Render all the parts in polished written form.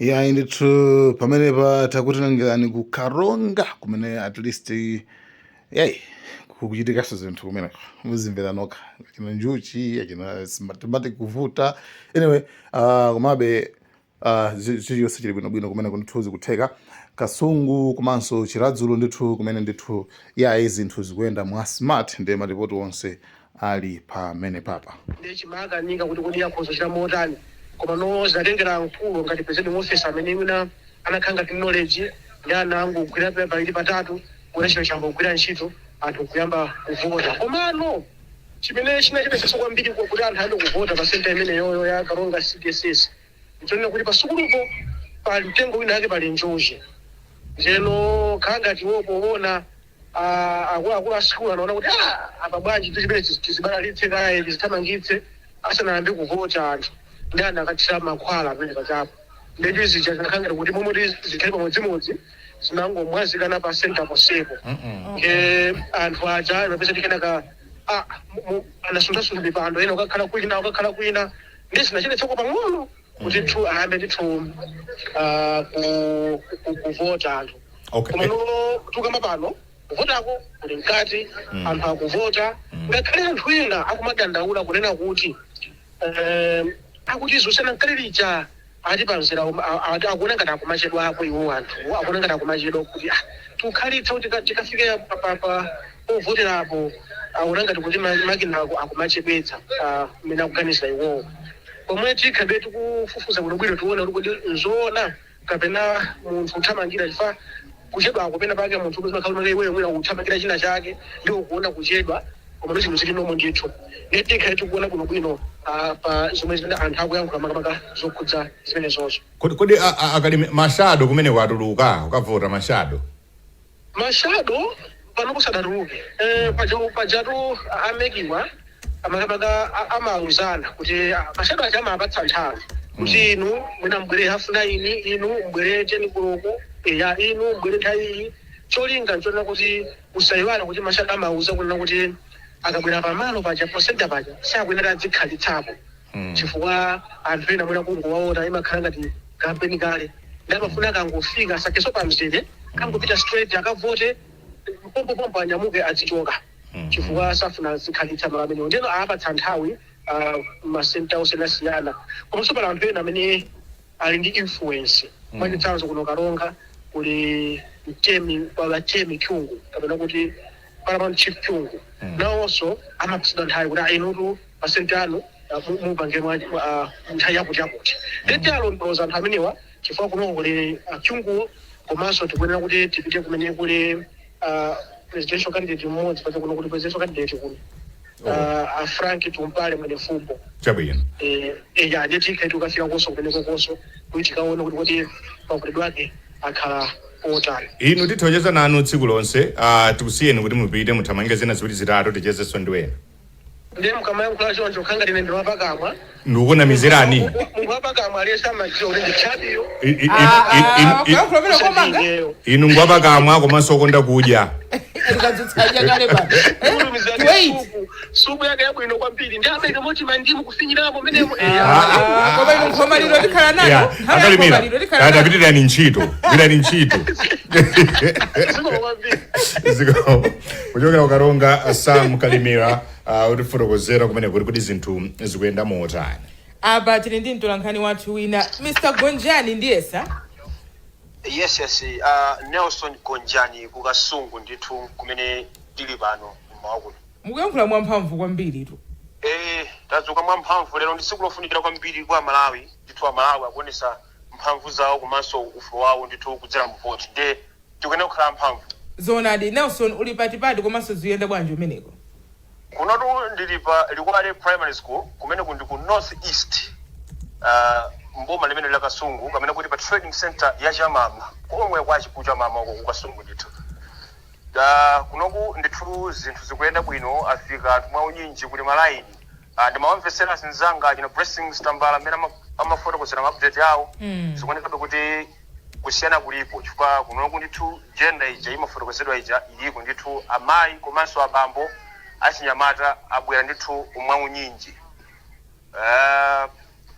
Yayi ndithu, pamenepa takutengerani ku Karonga kumene at least yayi kukuchitikanso zinthu kumeneko. Muzimvera nokha, achina njuchi, achina mathematics kuvuta. Anyway, komabe chilichonse chili bwinobwino kumeneko ndithu, zikutheka. Kasungu komanso Chiradzulo ndithu, kumene ndithu yayi zinthu zikuyenda mwa smart, ndiye malipoti onse ali pamene papa. Ndiye chimakanika kuti kodi akhoza kuchita motani, koma no zinatengera mkulu ngati presiding officer amene mwina anakhala ngati knowledge ndi ana angogwira pawiri patatu kuti chino chambogwira ntchito, anthu kuyamba kuvota. Komano chimene chinachepetsetsa kwambiri kuti anthu ayambe kuvota pa center imeneyoyo ya Karonga CDSS nchonena kuti pasukulupo pali mtengo wina ake, pali njuchi. Njeno khala ngati iwo poona, akuluakulu a sukulu anaona kuti, ah, apa bwanji chimene tizibalalitse kaye, tizithamangitse asanayambe kuvota anthu, ndi ana akathira mankhwala pamene pachapo. Ndetu zija zinakhala ngati kuti momwe zikhale pamodzimodzi, zinangomwazikana pa center ponsepo. Anthu aja amapeza tikenaka anasunthasuntha mipando, ena ukakhala kwina, ukakhala kwina, ndi zinachedetsako pang'ono kuti ndithu ayambe ndithu kuvota anthu. Koma no tukamba pano kuvotako kuli mkati, anthu akuvota, ngakhale anthu ena akumadandaula kunena kuti akuti zosiyana nkale lija, ati pamzera ati akuona ngati akumachedwako iwo, anthu akuona ngati akumachedwa kuti tukhalitsa kuti tikafike povoterapo, akuona ngati kuti makina akumachedwetsa mmene akuganizira iwowo. Pomwe tikhabe tikufufuza bwinobwino, tione kuti kodi nzoona kapena munthu uthamangira, chifukwa kuchedwako pena pake munthu umakhala iweyo mwina uthamangira china chake ndi ukuona kuchedwa, koma ndi zinthu zili nomo ndithu. Ndiye tikhale tikuona bwinobwino pa zomwe zimene anthu akuyankhula, makamaka zokhudza zimenezozo. Kodi akalimi ma shadow kumene kwatuluka ukavota ma shadow? Ma shadow pano kusadatuluke. Pajatu a MEC wa makamaka amauzana kuti ma shadow aja amapatsa nthawi kuti inu mwina mbwere 9:30, inu mbwere 10 koloko, eya, inu mbwere nthawi iyi. Cholinga nchonena kuti usayiwale kuti ma shadow amauza kunena kuti akabwera pamalo paja, pa center paja, sakuyenera adzikhalitsapo, chifukwa anthu ena mwina kungowaona imakhala ngati kampeni kale, ndi amafuna akangofika asakeso pamzere, kangopita straight akavote pompopompo, anyamuke azichoka, chifukwa safuna azikhalitsa malo amenewo. Ndiyeno aapatsa nthawi ma center osiyanasiyana. Komanso pali anthu ena amene ali ndi influence. Mwachitsanzo, kuno Karonga kuli mtemi wabatemi Kyungu, kapena kuti paramount chief Kyungu. Nawonso amapatsidwa nthawi kuti, "Ah, inutu pa center anu mupange nthawi yakuti yakuti." Ndeti alondoloza anthu amenewa, chifukwa kunoko kuli Kyunguwo, komanso tikuyenera kuti tipite kumene kuli presidential candidate mmodzi paja kuno, kuli presidential candidate kuno, a Frank Tumpale Mwenefumbo. Ya, ndeti ikhale tikafika konso kumeneko konso kuti tikaone kuti kodi mavotedwe ake akhala otani. Inu tithokoza nanu tsiku lonse. Tikusiyeni kuti mupite muthamange zina ziwiri zitatu, tichezenso ndi wena. Ndiye mukamayankhula choncho khanga ndine ndiwapakamwa. Ndikukunamizirani? Munthu wapakamwa aliyense amadziwa kuti nditchabiyo. Kuyankhula pamene komanga. Inu ngwapakamwa komanso okonda kudya. Tikadzutsadya kale pano. Wait. Supu, supu yake yabwino kwambiri, ndi amaika moti mandimu kufinyiramo menemo. Koma inu nkhomaliro tikhala nanu. Nthawi ya Akalimira nkhomaliro tikhala nanu. Tapitirani ntchito, gwirani ntchito. Zikomo kwambiri. Zikomo. Kuchokera kuKaronga, Sam Kalimira, utifotokozera kumene kuti kuti zinthu zikuyenda motani. Apa tili ndi mtolankhani wathu wina, Mr Gonjani, ndiyesa. Yes, Nelson Gonjani kuKasungu ndithu kumene ndili pano mmawa kuno. Mukuyankhula mwamphamvu kwambiri tu. Tadzuka mwamphamvu. Lero ndi tsiku lofunikira kwambiri kwa Malawi ndithu. Amalawi akuonesa mphamvu zawo komanso ufulu wawo ndithu kudzera mu voti, nde tikuyenera kukhala amphamvu. Zoonadi. Nelson, uli patipati komanso zikuyenda bwanji umeneko? Kunotu ndili pa Likwale Primary School, kumene kundi ku North East, mboma limene la Kasungu, kamene kuti pa trading center ya Chamama, komwe kwa Chamama uko ku Kasungu ndithu. Kunoku ndithu zinthu zikuyenda bwino, afika anthu mwaunyinji, kuli malaini. Ndimawamvetsera azinzanga achina Blessings Tambala amene amafotokozera ma update awo. Zikuonekabe kuti kusiyana kulipo, chifukwa kunoku ndithu gender ija imafotokozedwa ija iliko ndithu, amayi komanso abambo, achinyamata abwera ndithu mwaunyinji.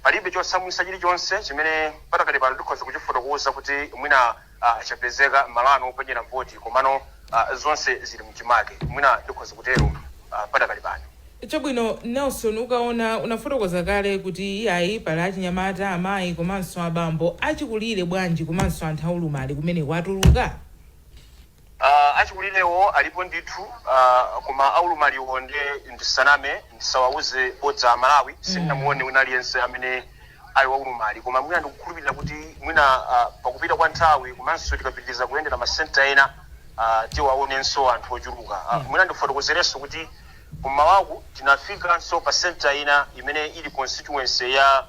Palibe chosamwisa chilichonse chimene patakali pano tikhoza kuchifotokoza kuti mwina chapezeka malo ano oponyera voti, komano zonse zili mchimake, mwina ndikhoza kutero patakali pano. Chabwino, Nelson, ukaona unafotokoza kale kuti iyayi, pali achinyamata, amayi komanso abambo achikulire bwanji, komanso anthu aulumali kumene kwatuluka? Achikulirewo alipo ndithu, koma aulumaliwo ndi ndisaname, ndisawauze bodza Malawi, sindinamuone wina aliyense amene ali waulumali. Koma mwina ndikukhulupirira kuti mwina pakupita kwa nthawi komanso tikapitiriza kuyendera masenta ena, tiwaonenso anthu ochuluka. Mwina ndifotokozerenso kuti kumawaku tinafikanso pa senta ina imene ili constituency ya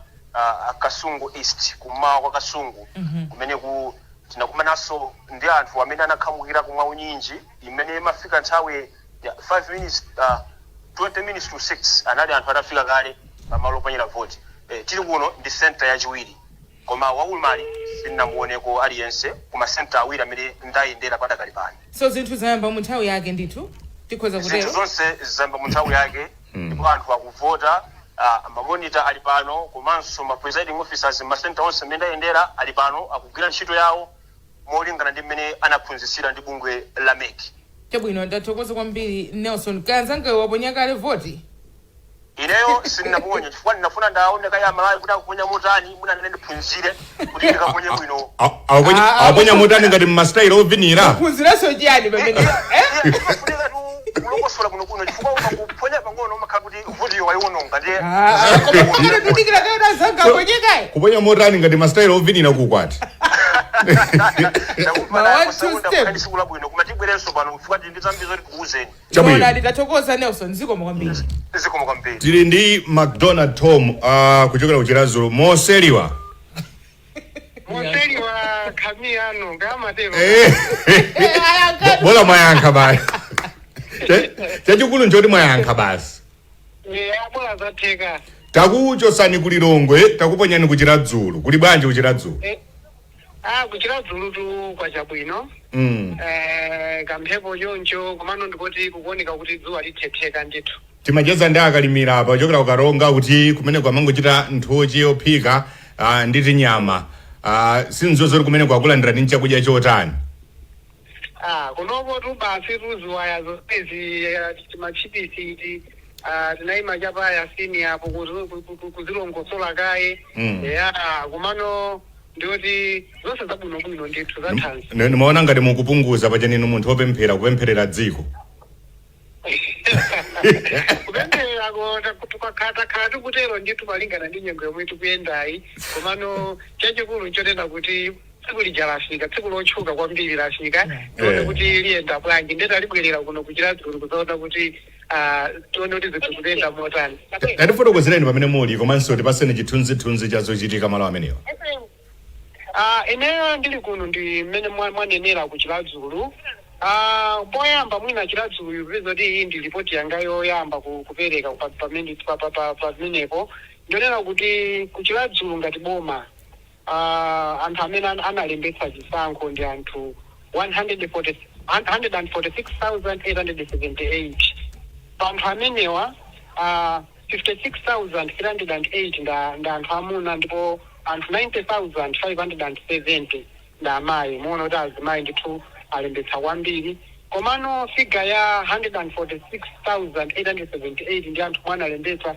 Kasungu East, kummawa kwa Kasungu. Kumene ku tinakumananso ndi anthu amene anakhamukira kumwa unyinji, imene imafika nthawi ya 5 minutes, 20 minutes to 6, anali anthu atafika kale pamalo oponyera voti. Tili kuno ndi senta yachiwiri, koma waulumali sindinamuoneko aliyense kuma senta awiri amene ndayendera padakali pano. So zinthu zayamba mu nthawi yake ndithu, tikhoza Zinthu kutero? zonse zayamba mu nthawi yake ndipo anthu akuvota. Ma monitor ali pano komanso ma presiding officers masenta onse amene ndayendera ali pano, akugwira ntchito yawo molingana ndi mmene anaphunzitsira ndi bungwe la MEC. Chabwino, ndathokoza kwambiri, Nelson. Kanzangayo waponya kale voti? Ineyo sindinaponye chifukwa ndinafuna ndaone kaya Malawi kuti akuponya motani, mwina nene ndiphunzire kuti ndikaponye bwino. Awaponya motani, ngati mmasitayilo ovinira? Phunziranso chiyani pamene, eh? Imafunika tu kulokosola bwinobwino, chifukwa ukakuponya pang'ono umakhala kuti votiyo wayiwononga, ndiye Ah, koma pamene tudikira kayo anzanga aponye kaye. Kuponya motani, ngati masitayilo ovinira kukwati? Ma one, two step. Tsiku labwino, koma tibwerenso pano chifukwa tili ndi zambiri zoti tikuwuzeni. Chabwino. Zoonadi, tathokoza, Nelson, zikomo kwambiri. Zikomo kwambiri. Tili ndi McDonald Tom kuchokera ku Chiradzulu moseliwa. Moseliwa khamiyano ngamatero. Ayankha. Bola mwayankha basi. Chachikulu nchoti mwayankha basi. Abola, zatheka. Takuchosani ku Lilongwe, takuponyani ku Chiradzulu. Kuli bwanji ku Chiradzulu? Kuchiradzulu tu kwachabwino. Kamphepo choncho, komano ndikoti kukuoneka kuti dzuwa lithetheka ndithu. Timacheza ndi Akalimira apa kuchokera kuKaronga kuti kumene kwamangochita nthochi yophika ndi tinyama. Sinzo zoti kumene kwakulandira ndi chakudya chotani? Kunoko tu basi tuziwaya zonsezi, timachipisi iti, tinayima chapaya sini apo kuzilongosola kaye. Ya, komano ndiyoti zonse zabwinobwino ndithu, zathanzi. Nimaona ngati mukupunguza pachaninu munthu wopemphera, kupempherera dziko. Kupemphererako takhala tikutero ndithu malingana ndi nyengo yomwe tikuyendayi, komano chachikulu nchotena kuti tsiku lija lafika, tsiku lotchuka kwambiri lafika. Tione kuti liyenda bwanji. Ndeta libwerera kuno kuChiradzulu kuzaona kuti tione kuti zinthu zikuyenda motani. Tatifotokozereni pamene muli komanso tipaseni chithunzithunzi cha zochitika malo amenewa. Ineyo ndili kuno ndi mmene mwanenera ku Chiradzulu. Poyamba mwina Chiradzulu kupeza kuti iyi ndi ripoti yanga yoyamba kupereka pamene pamenepo ndionera kuti ku Chiradzulu ngati boma, anthu amene analembetsa chisankho ndi anthu 140 146,878. Pa anthu amenewa, 56,308 nda anthu amuna ndipo anthu 90,570 nda amayi. Muona kuti azimayi ndithu alembetsa kwambiri, komano figure ya 146,878 ndi anthu mwana alembetsa,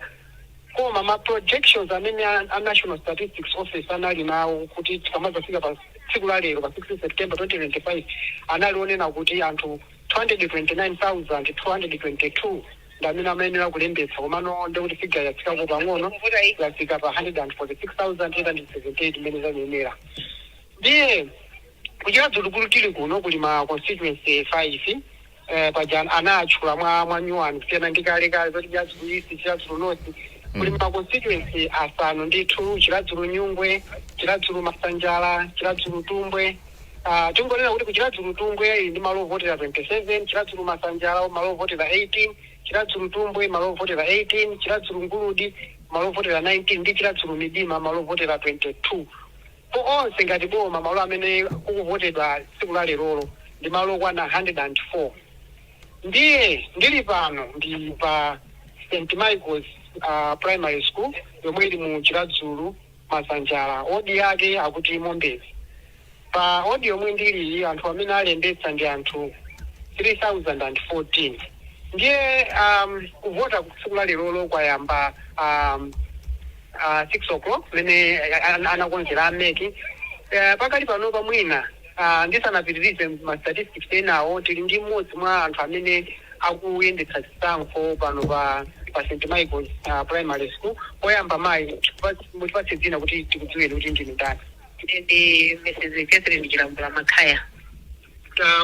koma ma projections amene a National Statistics Office anali nawo kuti tikamazafika pa tsiku la lero pa 16 September 2025 anali onena kuti anthu 229,222 ndi amene amayenera kulembetsa, komano ndekuti figure yatsikako pang'ono, yafika pa 146,878 imene zanenera. Ndiye kuChiradzulu kuli tili kuno kuli ma constituency 5. Paja anatchula mwa nyuwani kusiyana ndi kale kale zoti Chiradzulu East, Chiradzulu North. Kuli ma constituency asanu ndithu: Chiradzulu Nyungwe, Chiradzulu Masanjala, Chiradzulu Tumbwe. Tingonena kuti ku Chiradzulu Tumbwe ili ndi malo ovotera 27, Chiradzulu Masanjala malo ovotera 18, Chiradzulu Tumbwe malo ovotera 18, Chiradzulu Nguludi malo ovotera 19 ndi Chiradzulu Midima malo ovotera 22. Po onse ngati boma, malo amene kukuvotedwa tsiku la lerolo ndi malo okwana 104. Ndiye ndili pano ndi pa St Michael's. Primary School yomwe ili mu Chiradzulu Masanjala, wodi yake akuti Mombezi. Pa wodi yomwe ndili, anthu amene alembetsa ndi anthu 3014. Ndiye kuvota tsiku la lerolo kwayamba 6 o'clock mene anakonzera a MEC. Pakali pano pamwina, ndisanapitirize ma statistics enawo, tili ndi mmodzi mwa anthu amene akuyendetsa zisankho pano pa St Michael's Primary School. Poyamba mayi, mutipatse dzina kuti tikudziweni kuti ndinu ndani. Ndi Mrs Catherine Chilambula Makhaya.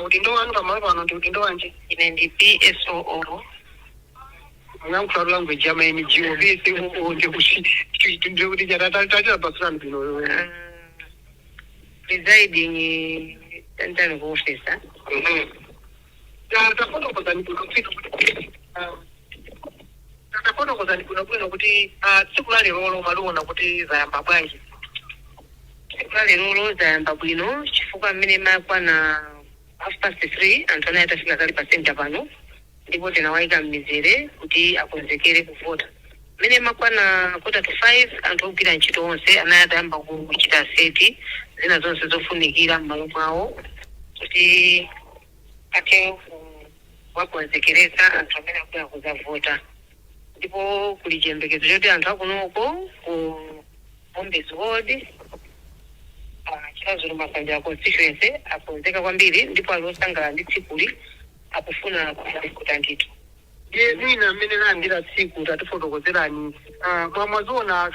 Udindo wanu pamalo pano ndi udindo wanji? Ine ndi PSOO. Muyankhula language ya ma NGO. PSOO ndikuti tachitapatsirani bwino. Presiding tantani ku officer. Tafotokozani bwinobwino kuti tsiku la lerolo maliona kuti zayamba bwanji? Tsiku la lerolo zayamba bwino chifukwa mmene makwana 3:30 anthu anayi atafika kale pa center pano, ndipo tinawayika m'mizere kuti akonzekere kuvota. Mmene makwana 4:45, anthu ogwira ntchito onse anayi atayamba kuchita set zina zonse zofunikira m'malo mwawo kuti athe kuwakonzekeresa anthu amene akubwera kuzavota. Ndipo kuli chiyembekezo choti anthu akunoko ku Mombezi Ward, Chiradzulu Masanjala constituency, akonzeka kwambiri ndipo ali osangalala ndi tsikuli, akufuna kuvota ndithu. Ndiye mwina mmene layambira tsiku, tatifotokozerani, mwaziona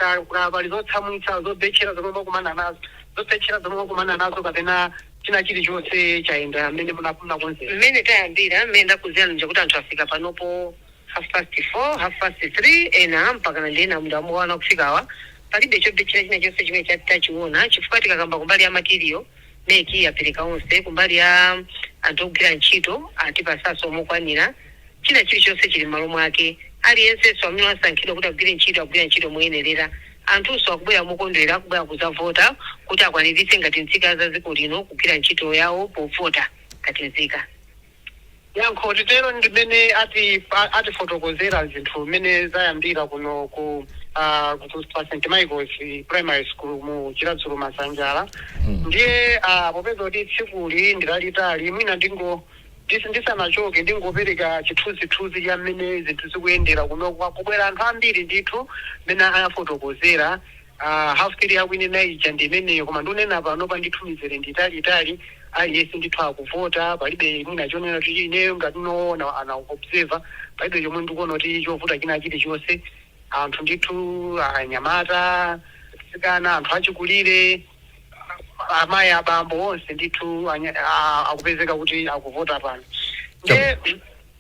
pali zotsamwitsa, zobetchera zomwe mwakumana nazo, zobetchera zomwe mwakumana nazo, kapena china chilichonse chayenda mmene munakonzera? Mmene tayambira, mmene ndakuziyani nja kuti anthu afika panopo 4:30, 3:30 ena mpaka na ndena muda amukaona kufikawa, palibe chobetchera china chonse chimene tachiona, chifukwa tikakamba kumbali ya material, MEC yapereka onse. Kumbali ya anthu ogwira ntchito, atipasaso mokwanira. China chilichonse chili m'malo mwake. Aliyensenso amene wasankhidwa kuti agwire ntchito agwira ntchito moyenerera. Anthunso akubwera mokondwera, akubwera kuzavota kuti akwaniritse ngati nzika za dziko lino kugwira ntchito yawo povota ngati nzika. Yankho titero ndimene atifotokozera zinthu mmene zayambira kuno ku pa St Michael's Primary School mu Chiradzulu Masanjala. Ndiye popeza kuti tsikuli ndilalitali, mwina ndisanachoke ndingopereka chithunzithunzi cha mmene zinthu zikuyendera kuno. Kubwera anthu ambiri ndithu mmene anafotokozera. 3:30 yakuinena ija ndi imeneyo, koma ndikunena pano pa ndithu mizere ndi italiitali. Aliyense ndithu akuvota. Palibe mwina chonena kuti ineyo ngati noona ana observer, palibe chomwe ndikuona kuti chovuta china chilichonse. Anthu ndithu, anyamata, atsikana, anthu achikulire, amayi, abambo, onse ndithu akupezeka kuti akuvota pano. Ndiye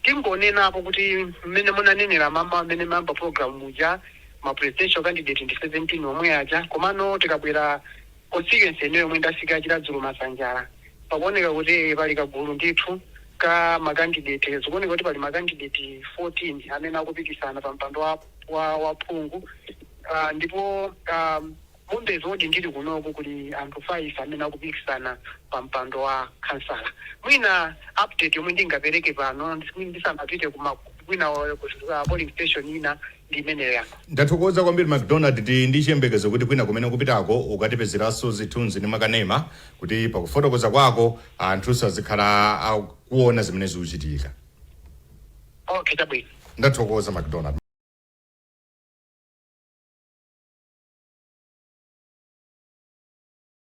tingonenapo kuti mmene munanenera mama mmene mamba program muja, ma presidential candidate ndi 17 omwe aja. Komano tikabwera constituency ineyo yomwe ndafika, Chiradzulu Masanjala, pakuoneka kuti pali kagulu ndithu ka ma candidate. Zikuoneka kuti pali ma candidate 14 amene akupikisana pa mpando wa phungu. Ndipo Mombezi wodi ndili kunoku kuli anthu 5 amene akupikisana pa mpando wa kansala. Mwina update yomwe ndingapereke pano ndisanapite kuma kwina ku polling station ina ndi imeneyo yako. Ndathokoza kwambiri, McDonald. Tili ndi chiyembekezo kuti kwina kumene kupitako ukatipezeranso zithunzi ndi makanema kuti pakufotokoza kwako anthu sazikhala akuona zimene zikuchitika. Okay, chabwino. Ndathokoza, McDonald.